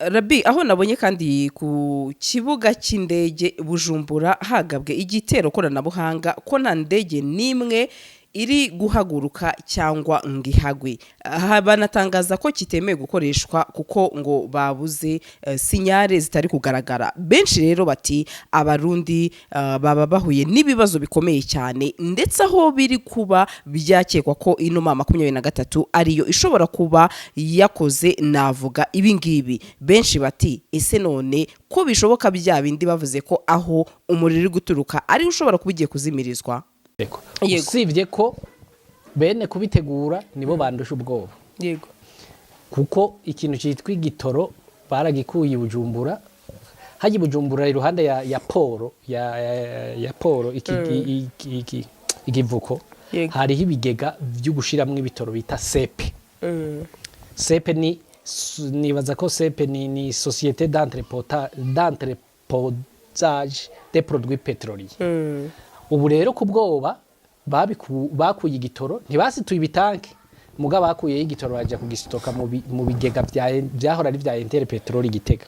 Rabi, aho nabonye kandi ku kibuga cy'indege Bujumbura hagabwe igitero koranabuhanga, ko nta ndege n'imwe iri guhaguruka cyangwa ngo ihagwe. Aha banatangaza ko kitemewe gukoreshwa kuko ngo babuze signal zitari kugaragara. Benshi rero bati Abarundi baba bahuye n'ibibazo bikomeye cyane, ndetse aho biri kuba byakekwa ko ino M23 ariyo ishobora kuba yakoze, navuga ibi ngibi. Benshi bati: "Ese none ko bishoboka bya bindi bavuze ko aho umuriro uri guturuka ariho ushobora kuba ugiye kuzimirizwa?" Yego. Yego. Usibye ko bene kubitegura nibo bandusha ubwoba, kuko ikintu cyitwa igitoro baragikuye i Bujumbura. Hajya i Bujumbura iruhande ya port ya port ikivuko, hariho ibigega byo gushiramwo ibitoro bita SEP. SEP ni, nibaza ko SEP ni société d'entreposage des produits pétroliers. Ubu rero ku bwoba bakuye igitoro, ntibasituye ibitanke, muga bakuyeyo igitoro, bajya kugisitoka mu bigega vyahora ari vya Interpetrol Gitega,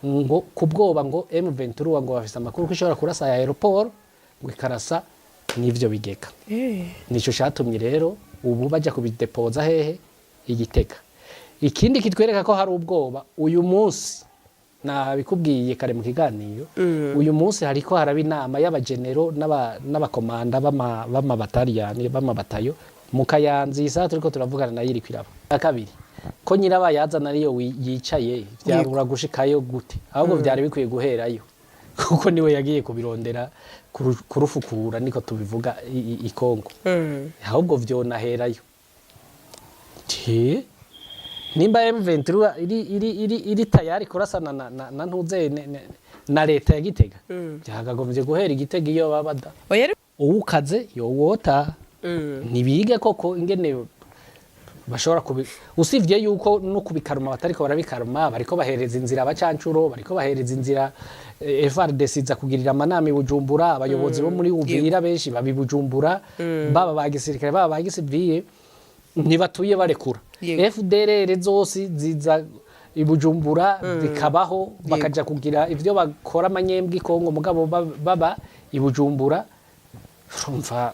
ngo ku bwoba ngo M23 ngo bafise amakuru ko ishobora kurasa aéroport, ngo ikarasa n'ivyo bigega. Nico catumye rero ubu baja kubidepoza hehe? Igitega. Ikindi kitwereka ko hari ubwoba, uyu munsi nabikubwiye kare mu kiganiro, uyu munsi hariko haraba inama y'abagenero n'abakomanda b'amabataliyani, b'amabatayo mu Kayanza. Iyi saha turiko turavugana nayo iriko iraba. Ya kabiri, ko nyirabayazana ariyo yicaye, vyabura gushikayo gute? Ahubwo vyari bikwiye guherayo, kuko niwe yagiye kubirondera kurufukura, niko tubivuga i Kongo. Ahubwo vyonaherayo. Nimba M23 iri tayari kurasana na ntuze na leta ya Gitega, byagagombye guhera Igitega iyo babada. Oya, uwukaze yowota. Ntibige koko ingene bashobora kubi, usivye yuko no kubikaruma batariko barabikaruma, bariko bahereza inzira abacancuro, bariko bahereza inzira FARDC iza kugirira amanama i Bujumbura. Abayobozi bo muri Uvira benshi babi Bujumbura, baba ba gisirikare, baba ba gisivile, ntibatuye barekura. FDLR zose ziza i Bujumbura zikabaho, bakaja kugira ivyo bakora amanyembwe i Kongo, mugabo baba i Bujumbura. Urumva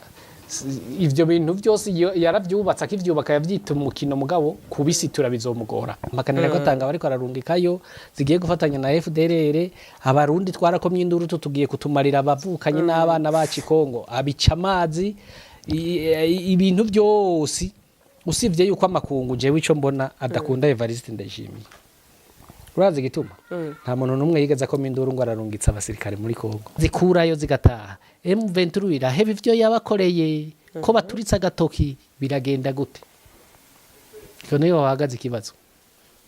ivyo bintu byose iyo yaravyubatse, akivyubaka yavyita umukino, mugabo kubisitura bizomugora. Makanira ko atanga bariko ararungikayo zigiye gufatanya na FDLR. Abarundi twarakomye induru, tutugiye kutumarira abavukanye n'abana bacu i Kongo, abica amazi ibintu byose. Usivye yuko amakungu, jewe ico mbona, adakunda Evariste Ndayishimiye. Urazi igituma? Nta muntu n'umwe yigeze akoma induru ngo ararungitse abasirikare muri Kongo, zikurayo zigataha. M23 iraheba ivyo yabakoreye, ko baturitse agatoki, biragenda gute? Iko niyo hahagaze ikibazo.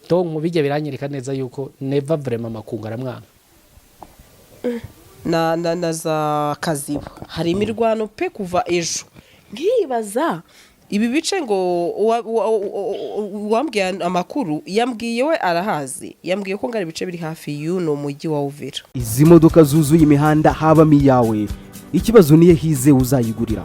Donc bijya biranyereka neza yuko Neva vraiment amakungu aramwanga. Na za Kaziba hari imirwano pe kuva ejo. Nkibaza ibi bice ngo uwambwiye amakuru yambwiye we arahazi, yambwiye ko ngo ari ibice biri hafi y'uno mujyi wa Uvira. Izi modoka zuzuye imihanda habamo iyawe? Ikibazo niyo hize uzayigurira.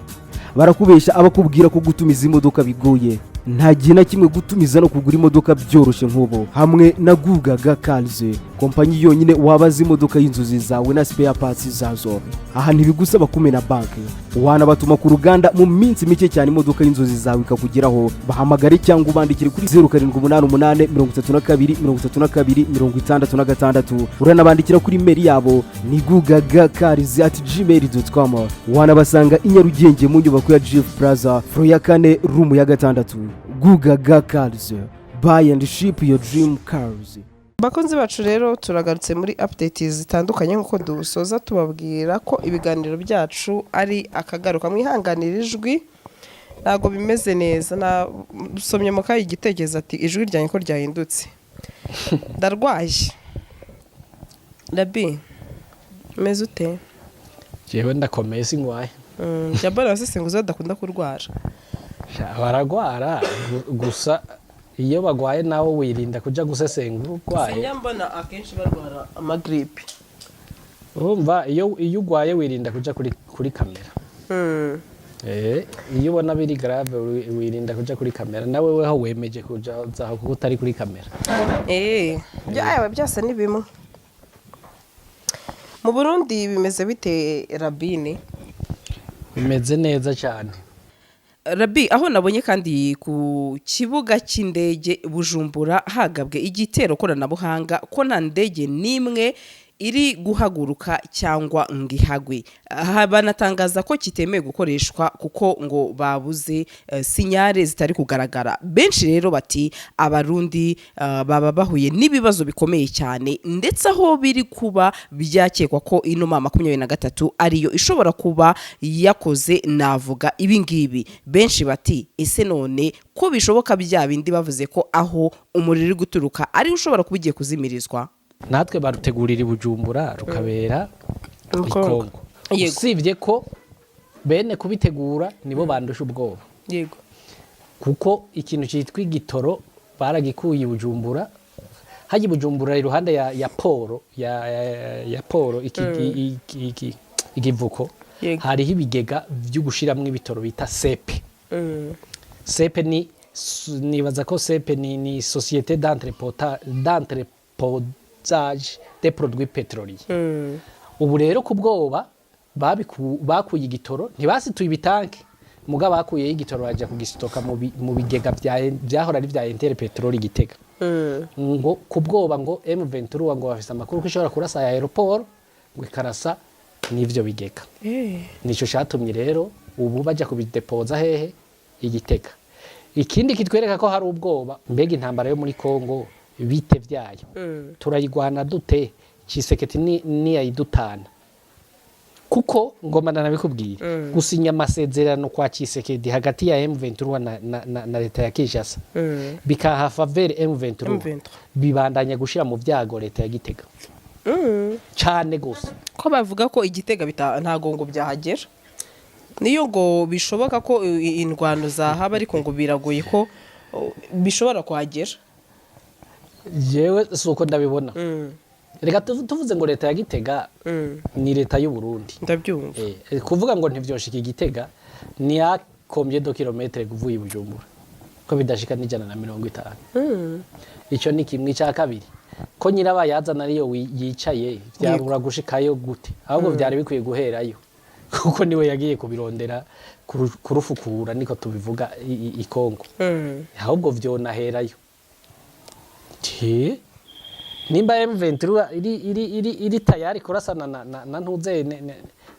Barakubeshya abakubwira ko gutumiza imodoka bigoye. Nta gihe na kimwe gutumiza no kugura imodoka byoroshye nk'ubu hamwe na Gugaga Cars, kompanyi yonyine wabaza imodoka y'inzozi zawe na spare parts zazo. Aha ntibigusaba kumena banki, wanabatuma ku ruganda, mu minsi mike cyane imodoka y'inzozi zawe ikakugeraho. Bahamagare cyangwa ubandikire kuri 0788 32 32 66. Uranabandikira kuri email yabo ni gugagacars@gmail.com. Wanabasanga i Nyarugenge mu nyubako ya Jifu Plaza, floor ya kane, room ya gatandatu. Gugaga Cars, buy and ship your dream cars. Bakunzi bacu rero, turagarutse muri update zitandukanye, nk'uko dusoza tubabwira ko ibiganiro byacu ari akagaruka. Mwihanganira ijwi ntabwo bimeze neza. Nasomye mu kayi igitekerezo ati: "Ijwi ryanjye ko ryahindutse, ndarwaye." Rabi, umeze ute? Jewe ndakomeye, singwaye. Jya mbona abasesenguzi badakunda kurwara. Sha, baragwara gusa iyo bagwaye nawe wirinda kuja gusesengura urwaye. Sinjya mbona akenshi barwara amagiripe. Urumva iyo ugwaye wirinda kuja kuri kamera. Iyo ubona biri grave, wirinda kuja kuri kamera. Nawe weho wemeje kuja zaho kuko utari kuri kamera. Byawe byose ni bimwe. Mu Burundi bimeze bite, Rabine? Bimeze neza cyane. Rabi, aho nabonye kandi ku kibuga cy'indege Bujumbura hagabwe igitero koranabuhanga ko nta ndege n'imwe iri guhaguruka cyangwa ngo ihagwe. Aha banatangaza ko kitemewe gukoreshwa kuko ngo babuze signal zitari kugaragara. Benshi rero bati Abarundi baba bahuye n'ibibazo bikomeye cyane, ndetse aho biri kuba byakekwa ko ino M23 ariyo ishobora kuba yakoze. Navuga ibi ngibi, benshi bati: "Ese none ko bishoboka bya bindi bavuze ko aho umuriro uri guturuka ariho ushobora kuba ugiye kuzimirizwa?" Natwe barutegurira i Bujumbura, rukabera Mu i Kongo. Kongo. Usibye ko bene kubitegura nibo bandusha ubwoba, kuko ikintu cyitwa igitoro baragikuye i Bujumbura. Hajya i Bujumbura iruhande ya port ya port ikivuko, hariho ibigega byo gushiramwo ibitoro bita sepe. Sepe ni, nibaza ko sepe ni société d'entreposage des produits pétroliers. Ubu rero ku bwoba bakuye igitoro, ntibasituye ibitanke, muga bakuyeyo igitoro baja kugisitoka mu bigega vyahora ari vya Interpetrol Gitega, ngo ku bwoba ngo M23 ngo bafise amakuru ko ishobora kurasa ya aéroport, ngo ikarasa n'ivyo bigega. Nico catumye rero ubu baja kubidepoza hehe? Igitega. Ikindi kitwereka ko hari ubwoba, mbega intambara yo muri Kongo bite vyayo? Turayigwana dute? Tshisekedi ni niyayidutana, kuko ngoma ndanabikubwira, gusinya amasezerano kwa Tshisekedi hagati ya M23 na leta ya Kinshasa bikaha faveur M23, M23. bibandanya gushira mu vyago leta ya Gitega cane gose. Ko bavuga ko Igitega ntago ngo byahagera, niyo ngo bishoboka ko indwano zahaba, ariko ngo biragoye ko bishobora kuhagera. Jewe si uko ndabibona. Reka tuvuze ngo leta ya Gitega ni leta y'u Burundi. Ndabyumva. Kuvuga ngo ntivyoshika Igitega, ni à combien de kilomètres kuvuye i Bujumbura? Ko bidashika n'150. Ico ni kimwe. Icya kabiri, ko nyirabayazana ariyo yicaye, vyabura gushikayo gute? Ahubwo vyari bikwiye guherayo, kuko niwe yagiye kubirondera kurufukura, niko tubivuga i Kongo. Ahubwo vyonaherayo. Nimba M23 iri tayari kurasana na ntuze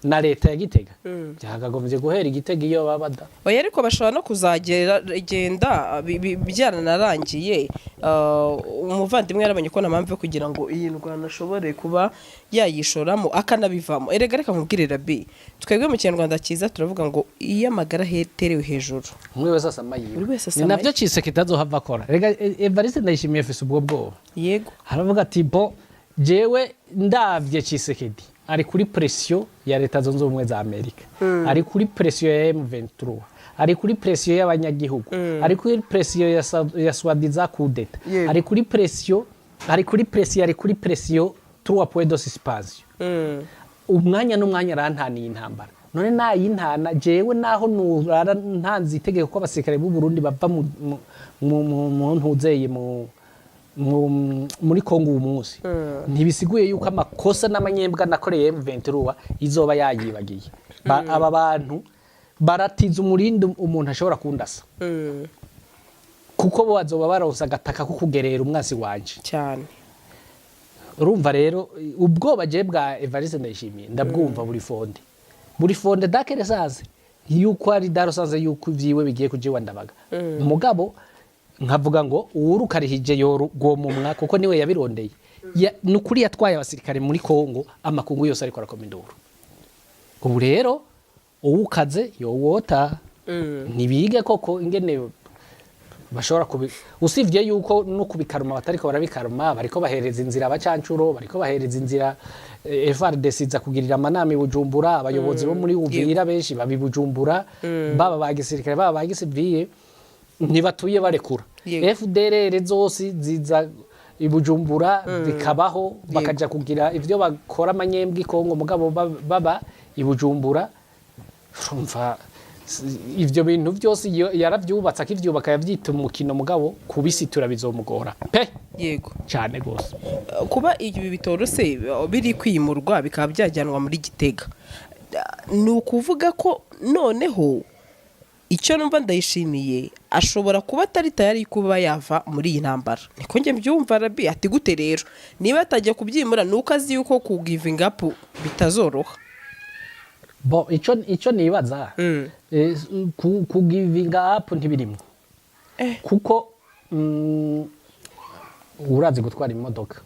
na leta ya Gitega, byakagombye guhera Igitega iyo babada. Oya, ariko bashobora no kuzagera genda byaranarangiye. Umuvandimwe yarabonye ko nta mpamvu yo kugira ngo iyi ndwano ashobore kuba yayishoramo akanabivamo. Erega reka nkubwire Rabi, twebwe mu Kinyarwanda cyiza turavuga ngo iyo amagara aterewe hejuru, umwe wese asama yiwe. Buri wese Ni asama. navyo Tshisekedi azohava akora. Rega Evariste Ndayishimiye afise ubwo bwoba. Haravuga ati: "Bo jewe ndavye Tshisekedi ari kuri pression ya Leta Zunze Ubumwe za Amerika, ari kuri pression ya M23, ari kuri pression y'abanyagihugu, ari kuri pression ya soi-disant coup d'état, ari kuri pression, ari kuri pression, ari kuri pression, trois points de suspension. Umwanya n'umwanya arantaniye intambara. None nayintana jewe, naho nurara ntanze itegeko ko abasirikare b'u Burundi bava mu ntuzeye muri Kongo uwu munsi, ntibisiguye yuko amakosa n'amanyembwa nakoreye M23 izoba yayibagiye. Aba bantu baratiza umurindi umuntu ashobora kundasa, kuko bo bazoba baronse agataka ko kugerera umwasi wanje." Cyane. Urumva rero ubwoba je bwa Evariste Ndayishimiye ndabwumva, buri fondé, buri fondé dakere saze yuko ari darusanze yuko ivyiwe bigiye kujiwa. Ndabaga mugabo nkavuga ngo uwurukarihije yorugomumwa, kuko niwe yabirondeye. Nukuri yatwaye abasirikare muri Kongo, amakungu yose ariko arakoma induru. Ubu rero uwukaze yowota. Ntibige koko ingene bashobora kubi, usibye yuko no kubikaruma batariko barabikaruma, bariko bahereza inzira abacancuro, bariko bahereza inzira FARDC iza kugirira amanama i Bujumbura. Abayobozi bo muri Uvira benshi babi Bujumbura, baba ba gisirikare, baba ba gisivile, ntibatuye barekura. FDLR zose ziza i Bujumbura zikabaho, bakaja kugira ivyo bakora amanyembwa i Kongo, mugabo baba i Bujumbura. Urumva Ivyo bintu byose iyo yaravyubatse, akivyubaka yavyita umukino, mugabo kubisitura bizomugora pe. Cyane gose. Kuba ibi bitorose biri kwimurwa, bikaba byajyanwa muri Gitega, ni ukuvuga ko noneho icyo numva, Ndayishimiye ashobora kuba atari tayari kuba yava muri iyi ntambara. Niko njye mbyumva. Rabi ati gute rero niba atajya kubyimura, ni uko azi yuko ku giving up bitazoroha. Bo ico nibaza, ku giving up ntibirimo, kuko urazi gutwara imodoka,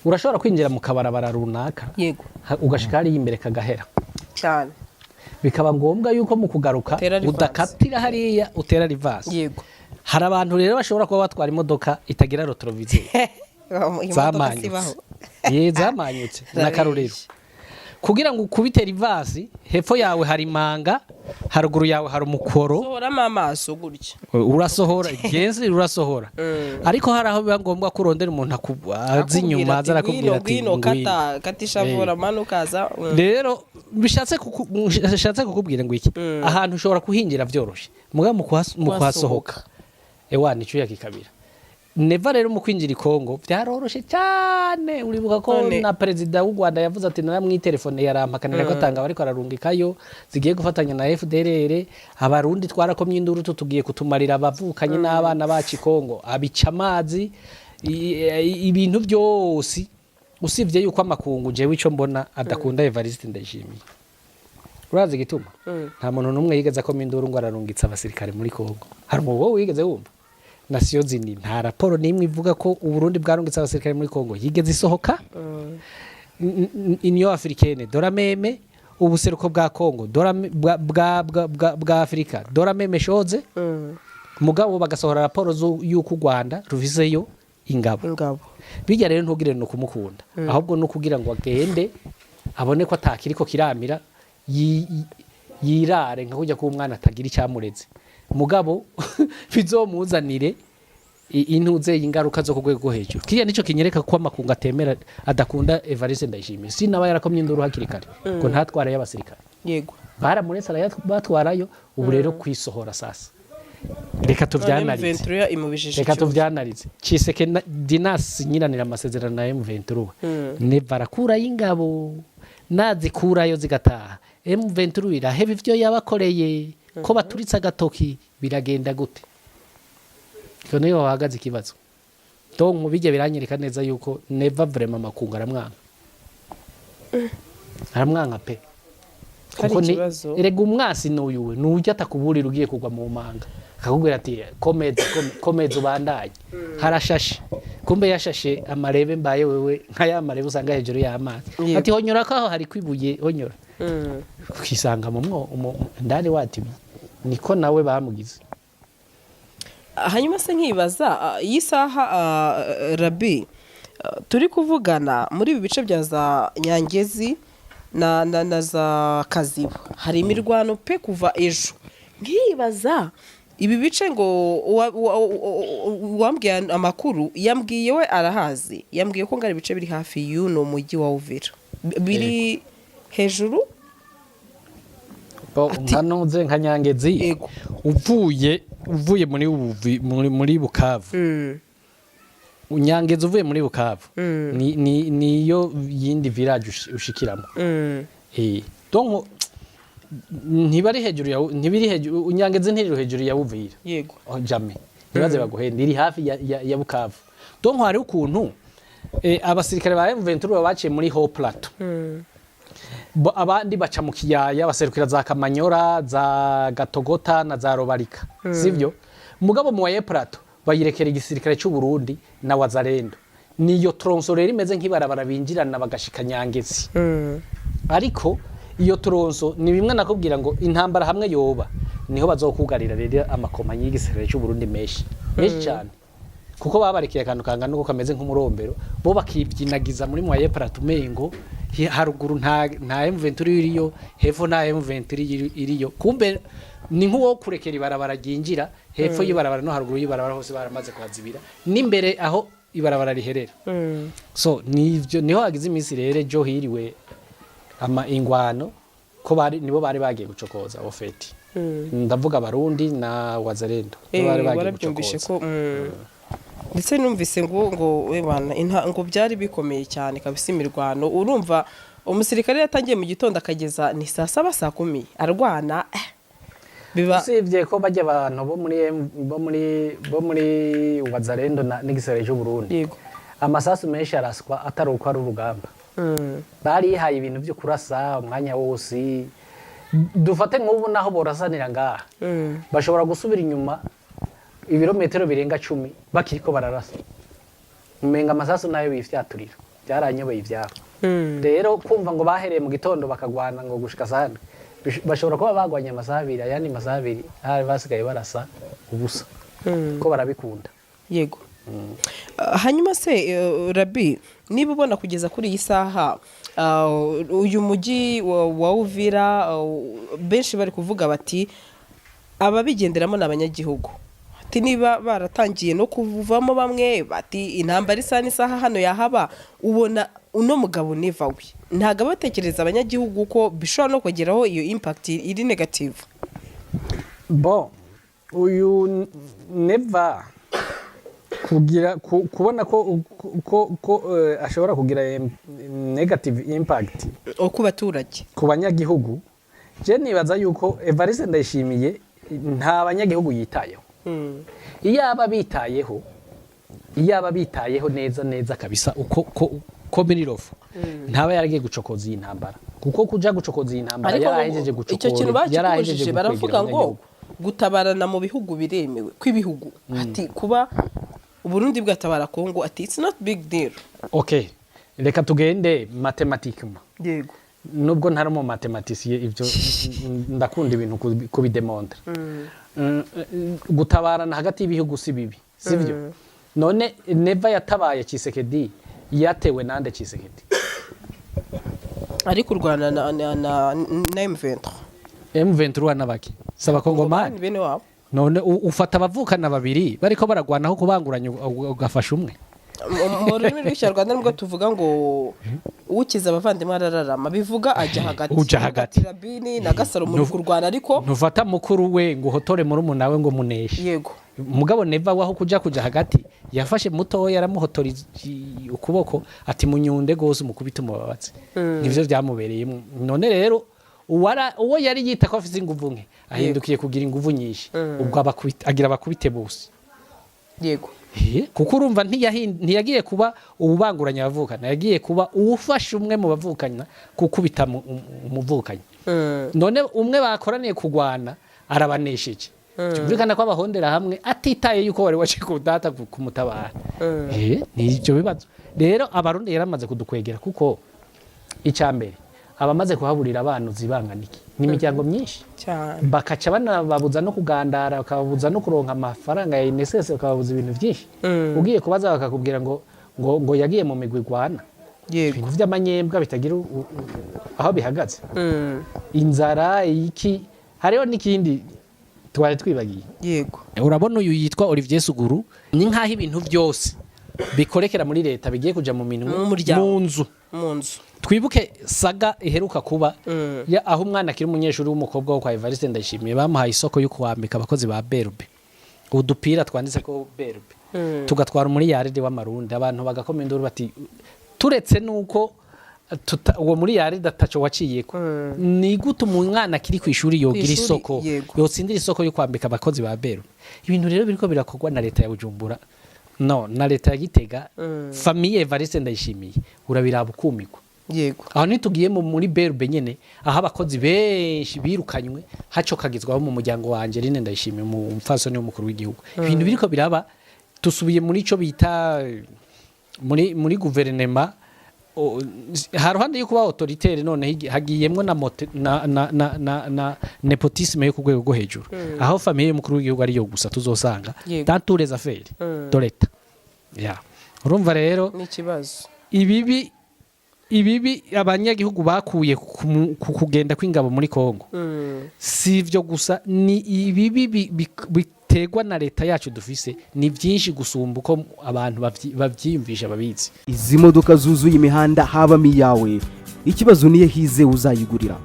urashobora kwinjira mu kabarabara runaka, ugashika hariya imbere kagahera, bikaba ngombwa yuko mu kugaruka Utera reverse. udakatira hariya, utera reverse. Hari abantu rero bashobora kuba batwara imodoka itagira rétroviseur, zamanyutse, ye zamanyutse n'akarorero, kugira ngo ukubite reverse, hepfo yawe hari imanga, haruguru yawe hari umukoro. Sohoramo amaso gutya. Urasohora genzi, urasohora, ariko hari aho biba ngombwa ko urondera umuntu aza inyuma, aza arakubwira ati ngwino ngwino. Kata katishavura, manuka kaza. Rero bishatse kukubwira ngo iki, ahantu ushobora kuhinjira vyoroshe, mugabo mu kuhasohoka, ewa nico yakikabira neva. Rero mu kwinjira i Kongo byaroroshe cyane. Uribuka ko na perezida w'u Rwanda yavuze ati naramwitelefone, yarampakanira ko atanga bariko ararungikayo zigiye gufatanya na FDLR. Abarundi twarakomye induru, tugiye kutumarira abavukanye n'abana bacu i Kongo, abica amazi, ibintu byose, usibye yuko amakungu, jewe ico mbona, adakunda Evariste Ndayishimiye. Urazi igituma? Nta muntu n'umwe yigeze akoma induru ngo ararungitse abasirikare muri Kongo. Hari umuntu wowe wigeze wumva? Nations Unies, nta raporo n'imwe ivuga ko Uburundi bwarungitse abasirikare muri Kongo yigeze isohoka. Union africaine de la même, ubuseruko bwa Kongo de la bwa Afrika de la même chose. Mugabo bagasohora raporo y'uko u Rwanda ruviseyo ingabo. Ingabo. Bijya rero ntugire no kumukunda, ahubwo no kugira ngo agende abone ko atakiriko kiramira, yirare nka kujya kuba umwana atagira icyamureze, mugabo bizomuzanire intuze ingaruka zo ku rwego rwo hejuru. Kiriya nico kinyereka ko amakungu atemera, adakunda Evariste Ndayishimiye. Sinaba yarakomye induru hakiri kare ngo ntatware y'abasirikare. Baramuretse batwarayo. Ubu rero kwisohora sasa, reka tuvyanarize. M23 imubijije Reka icyuya. tuvyanarize. Tshiseke Dinas nyiranira amasezerano na M23, Neva arakurayo ingabo, nazikurayo zigataha, M23 iraheba ivyo yabakoreye ko baturitse agatoki, biragenda gute? Iko niyo hahagaze ikibazo. Donc bijya biranyereka neza yuko Neva vraiment amakungu aramwanga, aramwanga pe. Hari Kuko ikibazo. Erega umwasi n'uyuwe nujya atakuburira ugiye kugwa mu manga, akakubwira ati komeza, komeza ubandanye, harashashe. Kumbe yashashe amarebe mbaye wewe, nka ya marebe usanga hejuru y'amazi. Ati honyora ko aho hari kwibuye, honyora, ukisanga mu mwo ndani watibi. Niko nawe bamugize. Hanyuma se nkibaza, iyi saha, rabi, turi kuvugana, muri ibi bice bya za Nyangezi na za Kaziba hari imirwano pe kuva ejo. Nkibaza ibi bice ngo uwambwiye amakuru yambwiye we arahazi, yambwiye ko ngo ari ibice biri hafi y'uno mujyi wa Uvira, biri hejuru. Nka nuze nka Nyangezi, uvuye muri Bukavu, Nyangezi uvuye muri Bukavu, ni niyo yindi village ushikiramo. Donc ntibari hejuru ya, ntibiri hejuru, Nyangezi ntiri hejuru ya Uvira. Oh, jamais, ntibaze baguhenda, iri hafi ya Bukavu. Donc hari ukuntu abasirikare ba M23 baciye muri Haut Plateau, abandi baca mu kiyaya, baserukira za Kamanyora, za Gatogota na za Robarika, sivyo? Mugabo mu Moyen Plateau bayirekera igisirikare cy'u Burundi na Wazalendo. Niyo tronçon rero imeze nk'ibarabara binjirana bagashika Nyangezi. Ariko iyo tronçon ni bimwe nakubwira ngo intambara hamwe yoba, niho bazokugarira rero amakompanyi y'igisirikare cy'u Burundi menshi menshi cyane, kuko babarekeye akantu kangana uko kameze nk'umurombero, bo bakibyinagiza muri Moyen Plateau, umengo haruguru nta M23 iriyo, hepfo nta M23 iriyo. Kumbe ni nk'uwo kurekera ibarabara ryinjira hepfo y'ibarabara no haruguru y'ibarabara hose baramaze kuhazibira, n'imbere aho ibarabara riherera. So nivyo, niho hagize iminsi rero ejo hiriwe ama ingwano. Ko bari nibo bari bagiye gucokoza au fait. Ndavuga Abarundi na Wazalendo, nibo bari bagiye Warabyumvishe gucokoza. ko ndetse numvise ngo we bana ngo byari bikomeye cyane kabisa imirwano. Urumva umusirikare yatangiye mu gitondo akageza ni saa 7, saa 10 arwana, biba Usibye ko bajya abantu bo muri Wazalendo n'igisirikare cy'u Burundi, amasasu menshi araswa atari uko ari urugamba. Barihaye ibintu byo kurasa umwanya wose. Dufate nk'ubu naho borasanira ngaha, bashobora gusubira inyuma ibirometero birenga 10 bakiriko bararasa, umenga amasasu nayo bifyaturira. Byaranyobeye ivyabo. Rero kumva ngo bahereye mu gitondo bakagwana ngo gushika sahani, bashobora kuba bagwanye amasaha 2, ayandi masaha 2 hari basigaye barasa ubusa, ko barabikunda. Yego. Hanyuma se Rabi, niba ubona kugeza kuri iyi saha uyu mujyi wa Uvira, benshi bari kuvuga bati ababigenderamo ni abanyagihugu, ati niba baratangiye no kuvamo bamwe, bati intambara isa n'isaha hano yahaba, ubona uno mugabo Neva we ntabwo aba atekereza abanyagihugu, ko bishobora no kugeraho iyo impact iri negative? Bon, uyu Neva kugira kubona ko ashobora kugira negative impact ku baturage, ku banyagihugu, je nibaza yuko Evariste Ndayishimiye nta banyagihugu yitayeho. Iyo aba bitayeho neza neza kabisa, uko ko Mirirofu ntaba yaragiye gucokoza iyi ntambara, kuko kuja gucokoza iyi ntambara Ariko ngo yarahejeje icyo kintu gucokora, yarahejeje bakikubujije, gukwegera baravuga ngo abanyagihugu. Gutabarana mu bihugu biremewe kw'ibihugu, ati kuba Uburundi bwatabara Kongo, ati it's not big deal. Okay, reka tugende mathématiquement. Nubwo ntari mu mathématicien, ibyo ndakunda ibintu kubidemontra. Gutabarana hagati y'ibihugu si bibi, sivyo? None Neva yatabaye Tshisekedi, yatewe nande Tshisekedi? Ari kurwana na M23. M23 n'abaki? Si Abakongomani? Bene wabo. None ufata abavukana babiri bariko baragwanaho kubanguranya ugafasha umwe? Mu rurimi rw'Ikinyarwanda nibwo tuvuga ngo ukiza abavandimwe arararama, bivuga ajya hagati. Uja hagati. Rabini na Gasaro muri kurwana, ariko Ntufata mukuru we ngo uhotore murumuna we ngo muneshe. Mugabo Neva waho kuja hagati, yafashe mutoya aramuhotora ukuboko, ati munyunde gose umukubite umubabatse. Nivyo byamubereyemo. None rero uwo yari yita ko afise inguvu nke ahindukiye kugira inguvu nyinshi, ubwo agira abakubite bose. Kuko urumva ntiyagiye kuba uwubanguranya abavukana, yagiye kuba uwufasha umwe mu bavukana gukubita umuvukanyi. None umwe bakoraniye kugwana arabanesheje, byumvikana ko abahondera hamwe atitaye yuko wari waje ku data kumutabara. Ni ibyo bibazo rero Abarundi yaramaze kudukwegera, kuko icya mbere abamaze kuhaburira abana uzibanganiki ni imiryango myinshi, cyane. Bakaca banababuza no kugandara, bakababuza no kuronka amafaranga ya INSS, bakababuza ibintu byinshi. Ugiye kubaza bakakubwira ngo yagiye mu migwi igwana, ibintu by'amanyembwa bitagira aho bihagaze. Inzara iki, hariho n'ikindi twari twibagiye. Urabona uyu yitwa Olivier Suguru, ni nk'aho ibintu byose bikorekera muri leta bigiye kuja mu minwe Mu muryango. mu nzu. Mu nzu. Twibuke saga iheruka kuba ya aho umwana akiri umunyeshuri w'umukobwa wo kwa Evariste Ndayishimiye bamuhaye isoko yo kuwambika abakozi ba BRB udupira twanditse ko BRB, tugatwara muri yaride w'Amarundi, abantu bagakoma induru bati turetse nuko uwo muri yaride ataco waciyeko, ni gute umwana akiri ku ishuri yogira Kw'ishuri, isoko, yotsindira isoko yo kwambika abakozi ba BRB? Ibintu rero biriko birakorwa na leta ya Bujumbura no na leta ya Gitega, famille Evariste Ndayishimiye, urabiraba ukumigwa. Aho ntitugiye muri BRB nyene, aho abakozi benshi birukanywe, haco kagizwaho mu muryango wanje Rine Ndayishimiye, mu mfasoni w'umukuru w'igihugu. Ibintu biriko biraba, tusubiye muri ico bita muri guverinema haruhande yo kuba autoritaire, none hagiyemwo na, mote- na, na, na, na, na népotisme yo ku rwego rwo hejuru, aho famille y'umukuru w'igihugu ariyo gusa tuzosanga dans tous les affaires de l'État. Yeah. Urumva rero Ni ikibazo. Ibibi abanyagihugu bakuye ku kugenda kw'ingabo muri Kongo, si ivyo gusa, ni ibibi biterwa na leta yacu dufise, ni byinshi gusumba uko abantu bavyiyumvisha babizi. Izi modoka zuzuye imihanda habamo iyawe? Ikibazo niyo hize uzayigurira.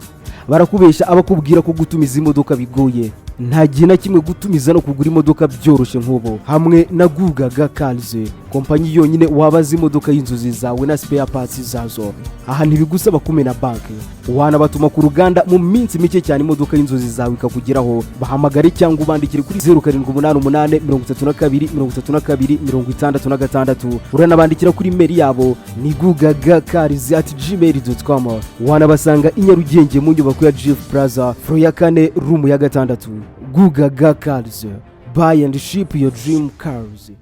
Barakubesha abakubwira ko gutumiza imodoka bigoye. Nta gihe na kimwe gutumiza no kugura imodoka byoroshye nk'ubu hamwe na Gugaga Cars, kompanyi yonyine wabaza imodoka y'inzozi zawe na spare parts zazo. Aha ntibigusaba kumena banki, wanabatuma ku ruganda, mu minsi mike cyane imodoka y'inzozi zawe ikakugeraho. Bahamagare cyangwa ubandikire kuri 0788 32 32 66. Uranabandikira kuri email yabo ni gugagacars@gmail.com. Wanabasanga i Nyarugenge mu nyubako ya GF Plaza, floor ya kane, room ya gatandatu. Gugaga Cars, buy and ship your dream cars.